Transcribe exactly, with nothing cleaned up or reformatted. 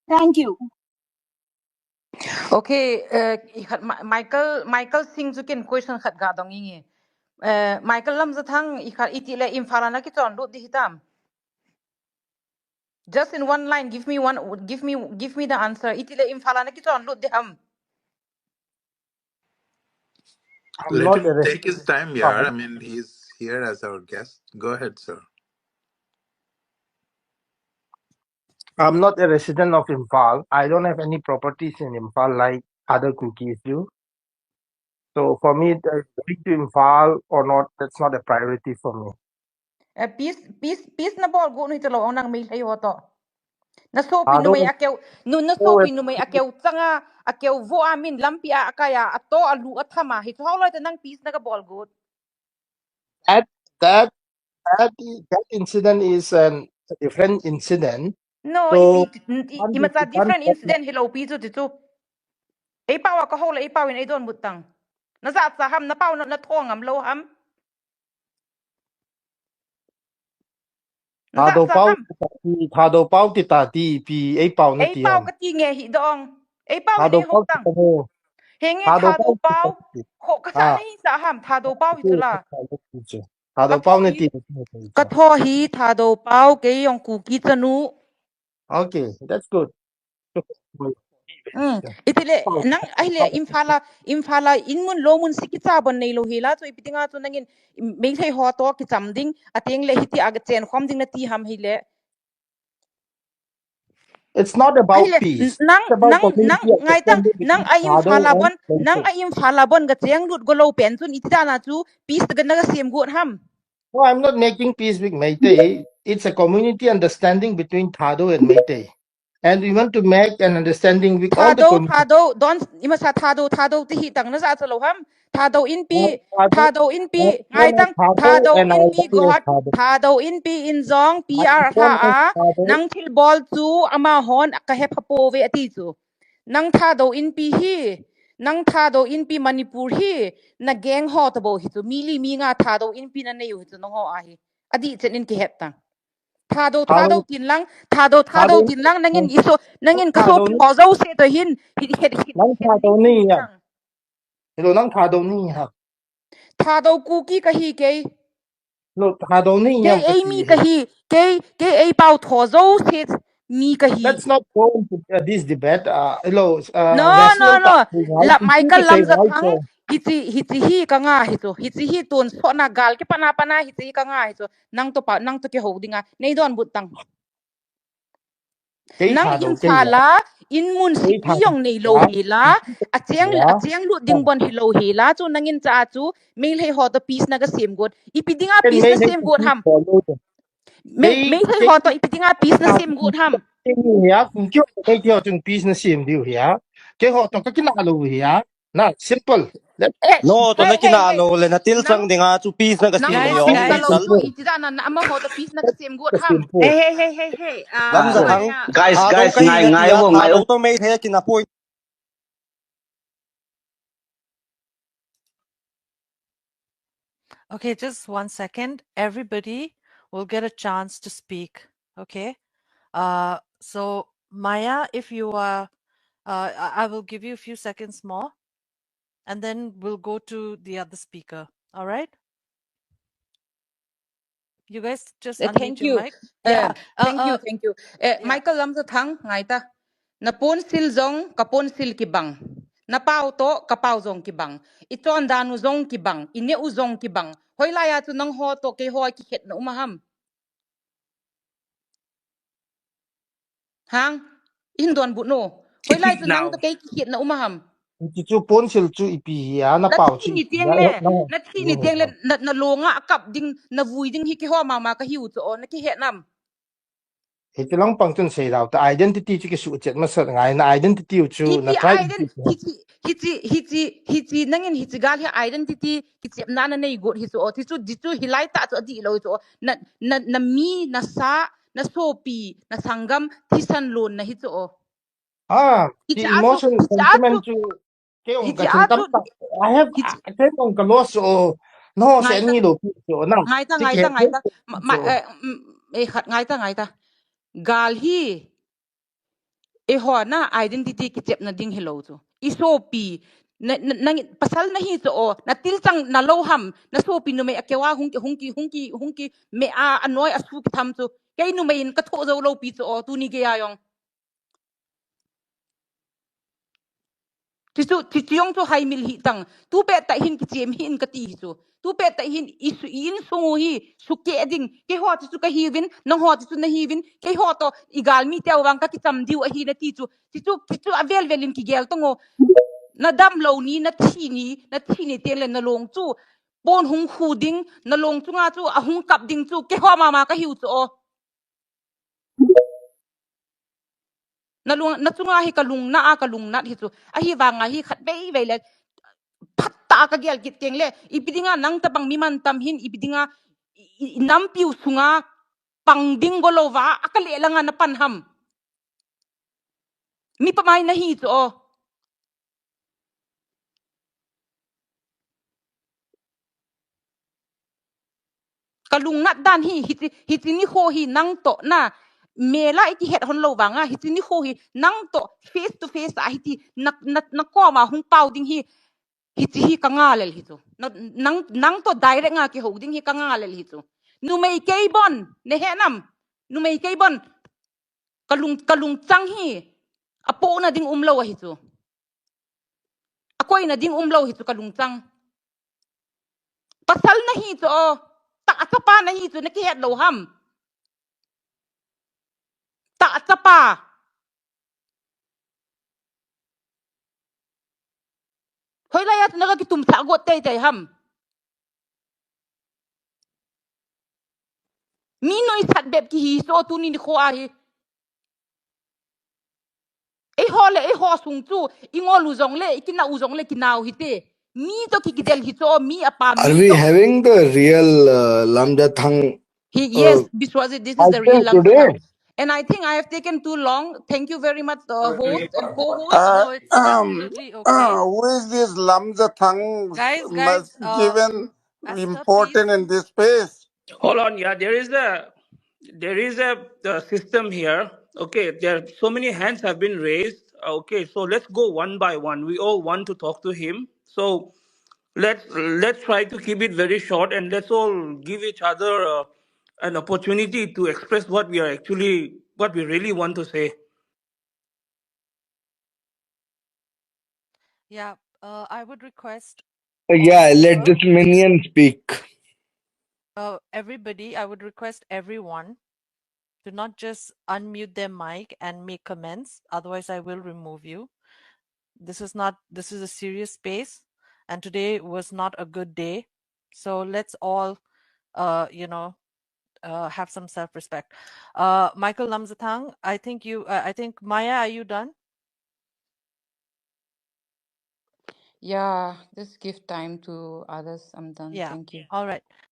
Thank you. Okay, uh, i khat Ma- Michael Michael Singh chu ken question khat ga dong inge. Uh, Michael Lamjathang, i khat itile Imphal a na kichon lut di hitam. Just in one line, give me one, give me, give me the answer. Itile Imphal a na kichon lut di ham. I'm Let not him a take his resident. Time, yeah. I mean, he's here as our guest. Go ahead, sir. I'm not a resident of Imphal. I don't have any properties in Imphal like other Kukis do. So for me, the going to Imphal or not, that's not a priority for me. Eh, peace, peace, peace na bol got nu hita lou nang Meitei ho to. Na sopi numei akeu, nu na sopi numei akeu changa, akeu vo a min lampi a akaya, ato alu athama, hi chu hao loi ta nang peace na ka bol got. That that that i- that incident is an, a different incident. No, So, i, i, i, one i macha fifty-one different incident hi lou pi chu ti chu. Ei pau a ka ho le ei pau in ei don but tang. Na za cha ham, na pau na, na thong am lou ham. Na za Thadou cha pau ham. ti ta ti, Thadou pau ti ta ti pi, ei pau na Ei ti pau ham. Ka ti nge hi dong. Ei pau in Thadou ei ho pau ti tang. ta no. Henge Thadou Thadou pau ti ta pau. ti. Ho ka sa Ah. na hi sa ham Thadou pau hi chu la. Thadou pau na ti. Ka tho hi Thadou pau kei jong Kuki chanu. Okay, that's good. Mm. Itile nang ahile Imphal a, Imphal a in mun lou mun si kicha bon nei lou hi la chu ipi dinga chu nangin Meitei ho to kicham ding, ateng le hiti a chen khom ding na ti ham hile. It's not about Ahile, peace. Nang It's about nang nang community ngai tang understanding nang between a Imphal a Thadou bon and nang a Meitei. Imphal a bon ka cheng lut go lou pen chun iti dana chu peace ka na ka sem got ham. No, I'm not making peace with Meitei. It's a community understanding between Thadou and Meitei. And we want to make an understanding with all the Thadou community. Thadou don ima sa Thadou Thadou ti hi tang na sa cha lou ham. Thadou Inpi, No, Thadou, Thadou Inpi, no, ngai no, tang, Thadou Thadou and our Inpi Thadou is gohat, Thadou. Thadou Inpi in jong My P R point tha is a, Thadou. Nang thilbol chu amahon ka hepha pouve ati chu. Nang Thadou Inpi hi, nang Thadou Inpi Manipur hi, na gang ho tabou hi chu, mi li mi nga Thadou Inpi na neiu hi chu, nangho a hi. Adih chen in kihet tang. Thadou, Thadou, Thadou tin lang, Thadou, Thadou, Thadou tin lang, nangin iso, nangin ka so Thadou ni. Ho jouse to hin, hi, hi, hi, Nang hi, Thadou hi, ni ya. lang. Hello, nang Thadou ni ha. Thadou Kuki ka hi kei. No, Thadou ni Kei ya. ei mi ka hi, kei, kei ei pau tho jouse mi ka hi. Let's not go into uh, this debate. Uh, hello, uh, No, no, rational no. talk, right? La You Michael need to say why Lamjathang, so. Hichi, hichi hi ka nga hi chu. Hichi hi tun so na gal kipana pana hichi hi ka nga hi chu. Nang to pa, nang to kihou dinga. Nei donbut tang. Kei Nang Thadou, in kei pha ya. la, in mun Kei sipi Thadou, jong neilou ya. hi la, a cheng, Ya. a cheng lut ding bon hilou hi la, chu nangin cha chu, Meitei ho to peace na ka sem got. Ipi dinga Ken peace na Meitei sem got ham. Thadou. Me, Kei, Meitei kei ho to ipi dinga peace na sem got ham. Kei ni ya, kei ho to peace na sem diu hi ya. Kei ho to ka kina lou hi ya. Na, simple. That Eh, No, to hey, na kina hey, hey. lou le na til Nang, chang dinga chu peace na ka nang sem ho diu. peace na Guys, lou guys. chu, iti da na, na ama ho to peace na ka sem got ham. simple. Hey, hey, hey, hey, hey. Uh, Lamjathang. Maya. Guys, Thadou guys, ka hi ngai, ya, ngai, ngai, Thadou ngai. to Meitei kina point. Okay, just one second. Everybody will get a chance to speak. Okay. Uh, so Maya, if you are, uh, I I will give you a few seconds more, and then we'll go to the other speaker. All right. You guys just Eh, unmute thank your you. mic. Eh, Yeah. Uh, thank you, uh, thank you. Eh, yeah. Michael Lamjathang, ngai ta. Na ponsil jong, ka ponsil kibang. Na pau to, ka pau jong kibang. I chondan u jong kibang, i neh u jong kibang. Hoilai a chu nang ho to kei ho kikhetna um a ham. Hang, in donbut no. Hoilai chu nang to kei kikhetna um a ham. Chu chu ponsil chu ipi hi ya, na Na pau thi chu ni ipi tiang ya, le, na, na thi ni tiang le, na, na longa a kap ding, na vui ding hi keiho mama ka hiu chu o, na kihe nam. Hiche lang pang chun sei dau ta, identity chu kisuhchet masat ngai, na identity u chu, na Ipi tribe ident-, chu. hichi, hichi, hichi, hichi, nangin hichi gal hi identity, kichepna na nei got hi chu o, ti chu, di chu, hilai ta chu, adih lou chu o, na, na, na mi, na sa, na sopi, na sanggam, thisan lon na hi chu o. Ah, the emotion, sentiment chu, kei jong ka chun tam ta. I have, kei jong ka loss o. No, se ni lo pi chu na. Ngai ta, ngai ta, ngai ta. Ma, ma, eh, mm, eh, khat ngai ta, ngai ta. Gal hi, Eiho na identity kichepna ding hilou chu. I sopi, na, na, na, pasal nahi chu o, na tilchang nalou ham, na sopi numei a kewa hung ki, hung ki, hung ki, hung ki, me a, anoi a su kitham chu. Kei numei in ka tho jou lou pi chu o, tuni gei a jong. Ti chu, ti chu jong chu haimil hi tang. Tu pet tah hin kichem hi in kati hi chu. Tu pet tah hin i su, i insung u hi, sukeh ding. Keiho ti chu kahiuvin, nangho ti chu nahiuvin. Keiho toh, i galmi teu vang kakicham diu ahi nati chu. Ti chu, ti chu avel vel in kigel tang o. Na damlou ni, na thi ni, na thi ni teng le na long chu. Pon hung khu ding, na long chunga chu, ahung kap ding chu. Keiho mama kahiu chu o. Na lung, na chunga hi ka lungnat a, ka lungnat hi chu. Ahivanga hi khatvei vei le phat tah a ka gel kit teng le. Ipi dinga nang tabang mi mantam hin, ipi dinga i, i, i nampiu sunga pang ding golou va, a ka le langa na pan ham. Mi pamai nahi chu o. Ka lungnat dan hi, hichi, hichi nikho hi nang toh na, mel a i kihet hon lou vanga, hichi nikho hi nang toh face to face a hiti, na, na, na koma hung pao ding hi, hichi hi ka nga lel hi chu. Na, nang, nang toh direct nga kihou ding hi ka nga lel hi chu. Numei kei bon, na he nam, numei kei bon, ka lung, ka lungchang hi, apohna ding umlou ahi chu. Akoina ding umlou hi chu ka lungchang. Pasal nahi chu o, tah chapa nahi chu na kihet lou ham. Tah chapa. Hoilai a chu na ka kitumsah got teitei ham. Mi nuisat bep kihi so tuni nikho a hi. Eiho le eiho sung chu, i ngol u jong le, i kinah u jong le kinau hite. Mi toh ki, kidel hi chu, mi apa, mi toh. Are we having the real, uh, Lamjathang? He, yes, uh, Biswajit, this is the real Lamjathang. And I think I have taken too long. Thank you very much, uh, host and co-host. Uh, no, it's um, absolutely okay. Uh, who is this Lamjathang? Guys, guys, uh, given important in this space? Hold on, yeah, there is a, there is a, uh, system here. Okay, there, so many hands have been raised. Okay, so let's go one by one. We all want to talk to him. So let's, let's try to keep it very short and let's all give each other, uh, an opportunity to express what we are actually, what we really want to say. Yeah, uh, I would request, uh, yeah, let this minion speak. Uh, everybody, I would request everyone to not just unmute their mic and make comments, otherwise I will remove you. This is not, this is a serious space, and today was not a good day. So let's all, uh, you know, uh, have some self-respect. Uh, Michael Lamjathang, I think you, uh, I think, Maya, are you done? Yeah, just give time to others. I'm done. Yeah. Thank you. All right.